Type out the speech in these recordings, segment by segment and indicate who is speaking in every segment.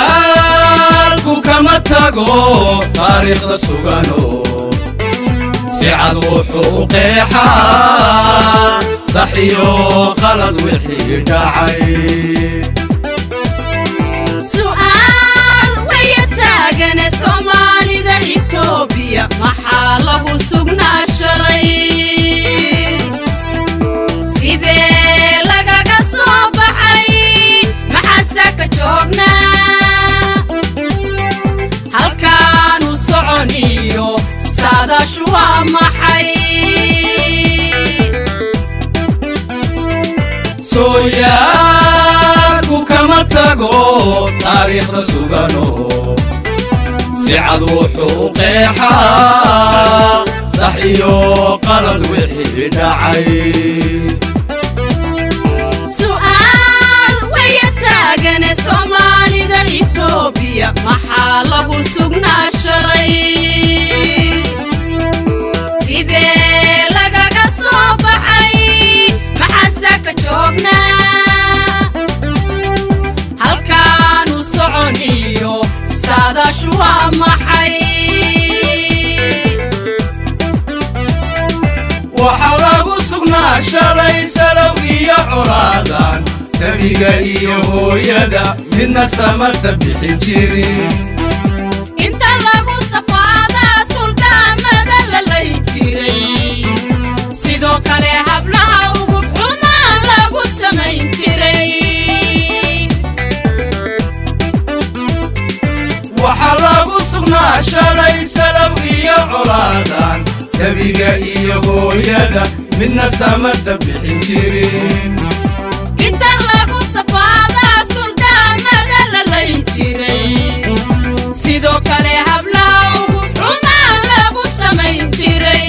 Speaker 1: Sooyaalku kama tago taariikhda sugano, si cad wuxuu u qeexaa sax iyo qalad wixii dhacay.
Speaker 2: Su'aal waya taagane, Soomaalida Itoobiya maxaa lagu sugnaa shalay? Sidee lagaga soo baxay? Maxaase ka joognaa? Halkaanu soconiyo saadaashu waa maxay?
Speaker 1: Sooyaalku kama tago taariikhda sugano, si cad wuxuu u qeexaa sax iyo qalad wixii dhacay.
Speaker 2: Su'aal waya taagane, Soomaalida Itoobiya maxaa lagu sugnaa shalay? Sidee lagaga soo baxay? Maxaase ka joognaa? Halkaanu soconiyo saadaashu waa maxay?
Speaker 1: Waxaa lagu sugnaa shalay salow iyo colaadan, sabiga iyo hooyada midna samata bixin jirin.
Speaker 2: Inta lagu safaadaa suldaamada la layn jiray, sidoo kale hablaha ugu xumaan lagu samayn jiray.
Speaker 1: Waxaa lagu sugnaa shalay salow iyo colaadan, sabiga iyo hooyada midna samata bixin jirin.
Speaker 2: Inta lagu safaadaa suldaamada la layn jiray, sidoo kale hablaha ugu xumaan lagu samayn jiray.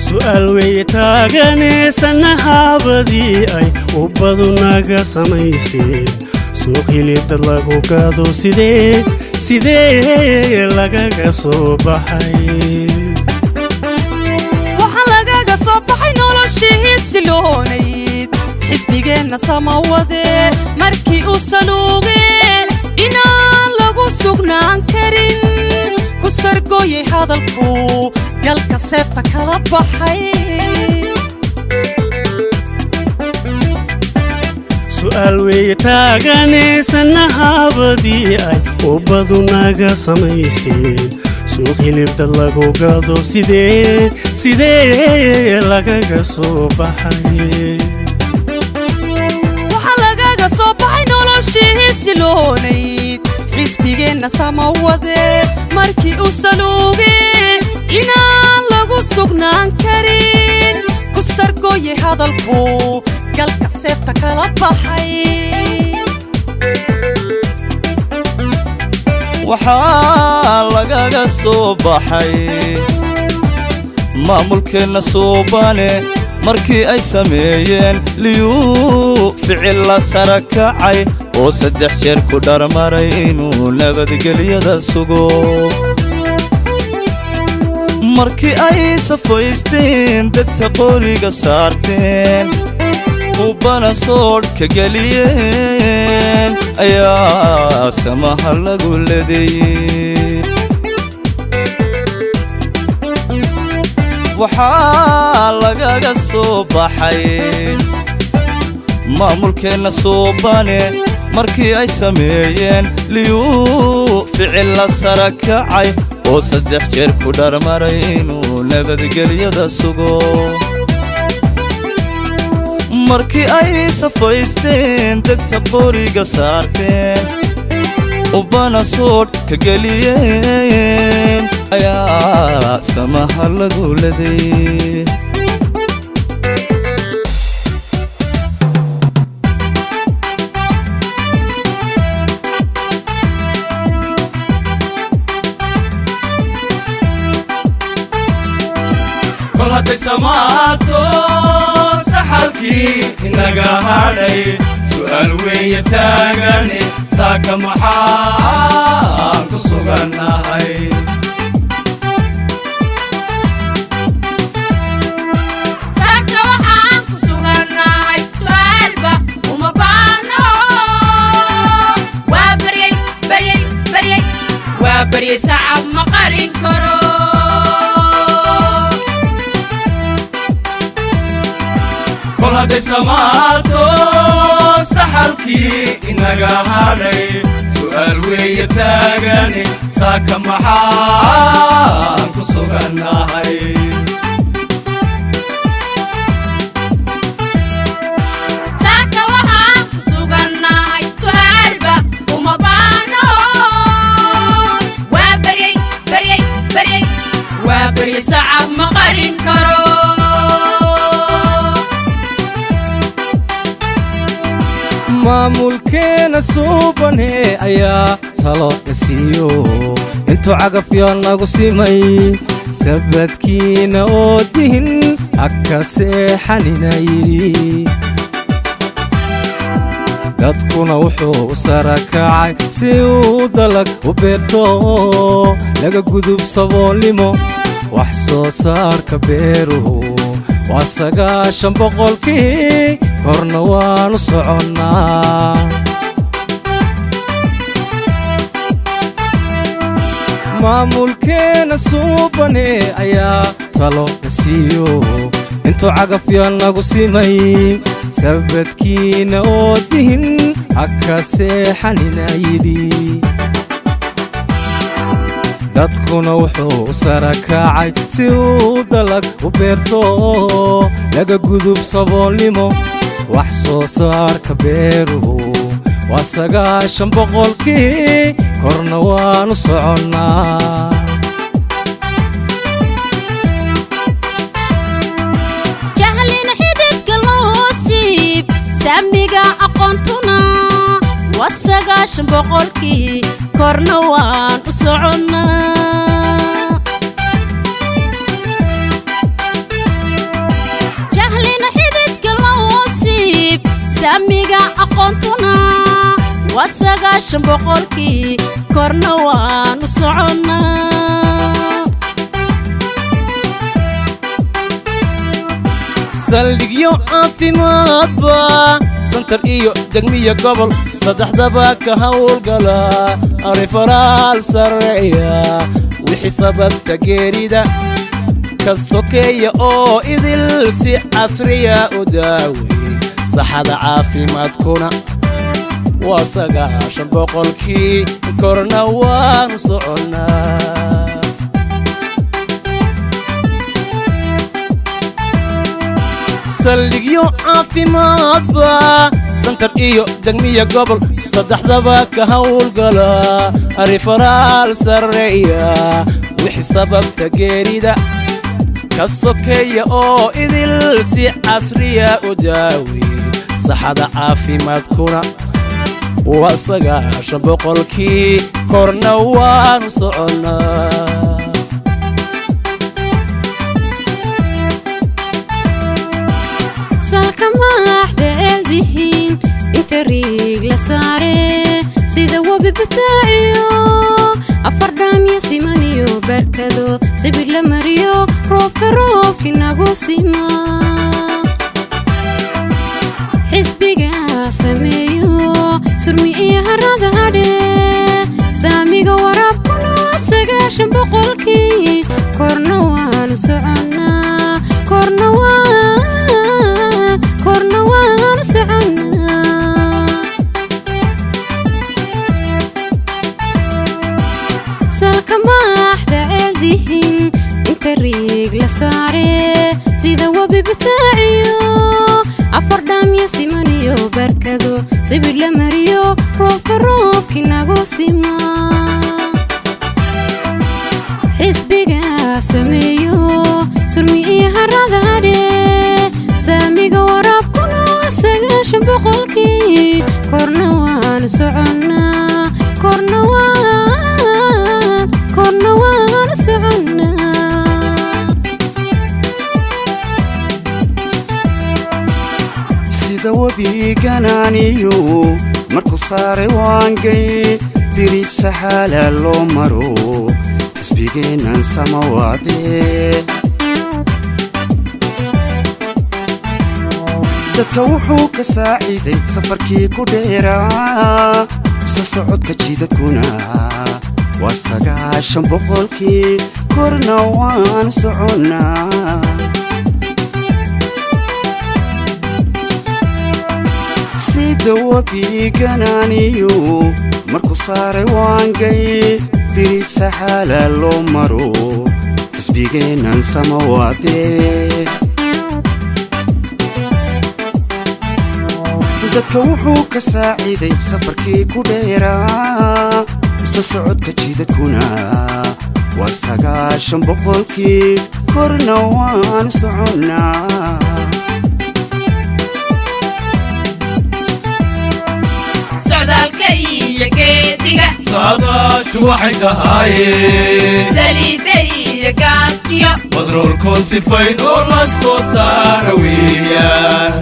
Speaker 3: Su'aal weeye taagane, sannahaabadii ay ubbadu naga samayseen, suuq hilib dad lagu gado, sidee lagaga soo baxay?
Speaker 2: Waxaa lagaga soo baxay noloshii siloonayd xisbigeenna samawadee markii uu saluugee inaan lagu sugnaan karin ku sargooyay hadalku galka seefta kala baxay.
Speaker 3: Su'aal weeye taagane, sannahaabadii ay ubbadu naga samaysteen, suuq hilib dad lagu gado, sidee lagaga soo baxay?
Speaker 2: Waxaa lagaga soo baxay noloshii siloonayd xisbigeenna samawadee markii uu saluugee inaan lagu sugnaan karin ku sargooyay hadalku galka seefta kala baxay.
Speaker 4: Waxaa lagaga soo baxay maamulkeenna suubane markii ay sameeyeen liyuu ficil la sara kacay oo 3 jeer ku dharmaray inuu nabadgelyada sugo. Markii ay safaysteen degta qoriga saarteen ubbana soodhka geliyeen ayaa samaha lagu ledeeyey. Waxaa lagaga soo baxay maamulkeenna suubane markii ay sameeyeen liyuu ficil la sara kacay oo 3 jeer ku dharmaray inuu nabadgelyada sugo. Markii ay safaysteen degta qoriga saarteen ubbana soodh ka geliyeen ayaa samaha lagu ledeeyey.
Speaker 1: Kol hadday samaato saxalkii inaga hadhay, su'aal weeye taagane, saaka maxaan ku sugannahay?
Speaker 2: Saaka waxaan ku sugannahay, su'aal Baryay sacab ma qarin karo.
Speaker 1: Kol hadday samaato saxalkii inaga hadhay, su'aal weeye taagane, saaka maxaan ku sugannahay?
Speaker 2: Saaka waxaan ku sugannahay su'aalba uma baano. Waa baryay, baryay, baryay, waa baryay, sacab ma qarin karo.
Speaker 4: Maamulkeena suubane ayaa talo na siiyo, intuu cagafyo nagu simay, sabadkiina oo dihin haka seexanina yidhi. Dadkuna wuxuu u sarakacay si uu dalag u beerto, laga gudub saboolnimo. Wax soo saarka beeruhu waa 90%, korna waanu soconnaa. Maamulkeena suubane ayaa talo na siiyo, intuu cagafyo nagu simay, sabadkiina oo dihin haka seexanina yidhi. Dadkuna wuxuu u sarakacay si uu dalag u beerto, laga gudub saboolnimo. Wax soo saarka beeruhu waa 90%, korna waanu soconnaa.
Speaker 2: Jahlina xididka loo siib, saamiga aqoontuna waa 90%, korna waan u soconnaa. Jahlina xididka loo siib, saamiga aqoontuna waa 90%, korna waan u soconnaa.
Speaker 4: Saldhigyo caafimaadba santar iyo degmiya gobol saddexdaba ka howlgala, arifaraal sarreeya, wixii sababta geerida ka sokeeya oo idil si casriya u daaweyn. Saxada caafimaadkuna waa 90%, korna waanu soconnaa. Saldhigyo caafimaadba santar iyo degmiya gobol saddexdaba ka howlgala, arifaraal sarreeya, wixii sababta geerida ka sokeeya oo idil si casriya u daaweyn. Saxada caafimaadkuna waa 90%, korna waanu soconnaa.
Speaker 2: Salka maaxda ceeldihiin inta riig la saare, sida webi bataaciyo afar dhaamya simaniyo barkado sibidh la mariyo, roobka roobki nagu sima. Xisbiga sameeyo surmi iyo harada hadhe, saamiga waraabkuna 90%, korna waanu soconnaa, korna waan, korna waanu soconnaa. Salka maaxda ceeldihin inta riig la saare, sida webi bataaciyo afar dhaamya simaniyo barkado sibidh la mariyo, roobka roobki nagu sima. Xisbiga sameeyo surmi iyo harada hadhe, saamiga waraabkuna waa 90%, korna waanu soconnaa, korna waan, korna waanu soconnaa.
Speaker 5: Sida webiganaaniyo markuu saaray waangay, biriij saxaala loo maro, xisbigeennan samawaadee. Dadka wuxuu ka saaciiday safarkii ku dheeraa, isa socodka jidadkuna Waa 90%, korna waan soconnaa. Sida webigananiyo markuu saaray waangay, biriij saxaala loo maro, xisbigeennan samawaadee. Dadka wuxuu ka saaciiday safarkii ku dheeraa, isa socodka jidadkuna waa 90%, korna waan soconnaa.
Speaker 6: Socdaalka iyo geediga,
Speaker 1: Saadaashu waxay tahaye,
Speaker 6: saliidda iyo gaaskiyo,
Speaker 1: badroolkoon sifayn oo la soo saara weeyaan.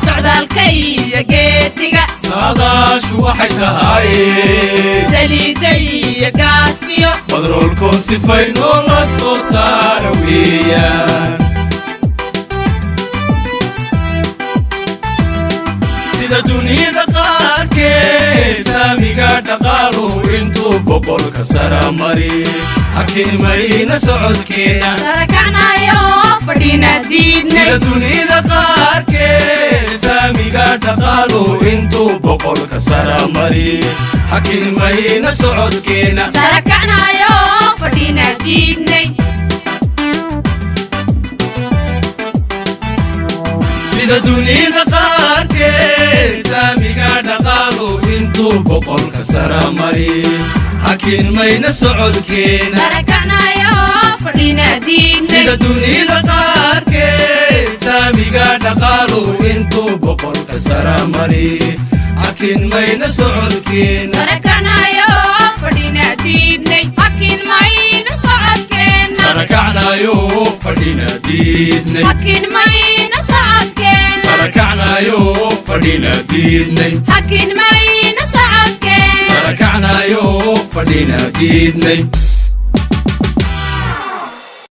Speaker 6: Socdaalka iyo geediga,
Speaker 1: Saadaashu waxay tahaye,
Speaker 6: saliidda iyo gaaskiyo,
Speaker 1: badroolkoon sifayn oo la soo saara weeyaan. Sida dunida qaarkeed saamiga dhaqaaluhu intuu 100-ka sara mari, hakimayna socodkeena.
Speaker 6: Sarakacnayo fadhina diidnay.
Speaker 1: Sida dunida qaarkeed saamiga dhaqaaluhu intuu 100-ka sara mari, hakimayna socodkeena.
Speaker 6: Sarakacnayo fadhina diidnay.
Speaker 1: Sida dunida qaarkeed saamiga dhaqaaluhu intuu 100-ka sara mari, hakimayna socodkeena.
Speaker 6: Sarakacnayo fadhina diidnay.
Speaker 1: Sida dunida qaarkeed saamiga dhaqaaluhu intuu 100-ka sara mari, hakin mayna socodkeena.
Speaker 6: Sarakacnayo fadhina diidnay, hakin mayna socodkeena.
Speaker 1: Sarakacnayo fadhina diidnay.
Speaker 6: Hakin mayna socodkeena.
Speaker 1: Sarakacnayo fadhina diidnay.
Speaker 6: Hakin mayna socodkeena.
Speaker 1: Sarakacnayo fadhina diidnay.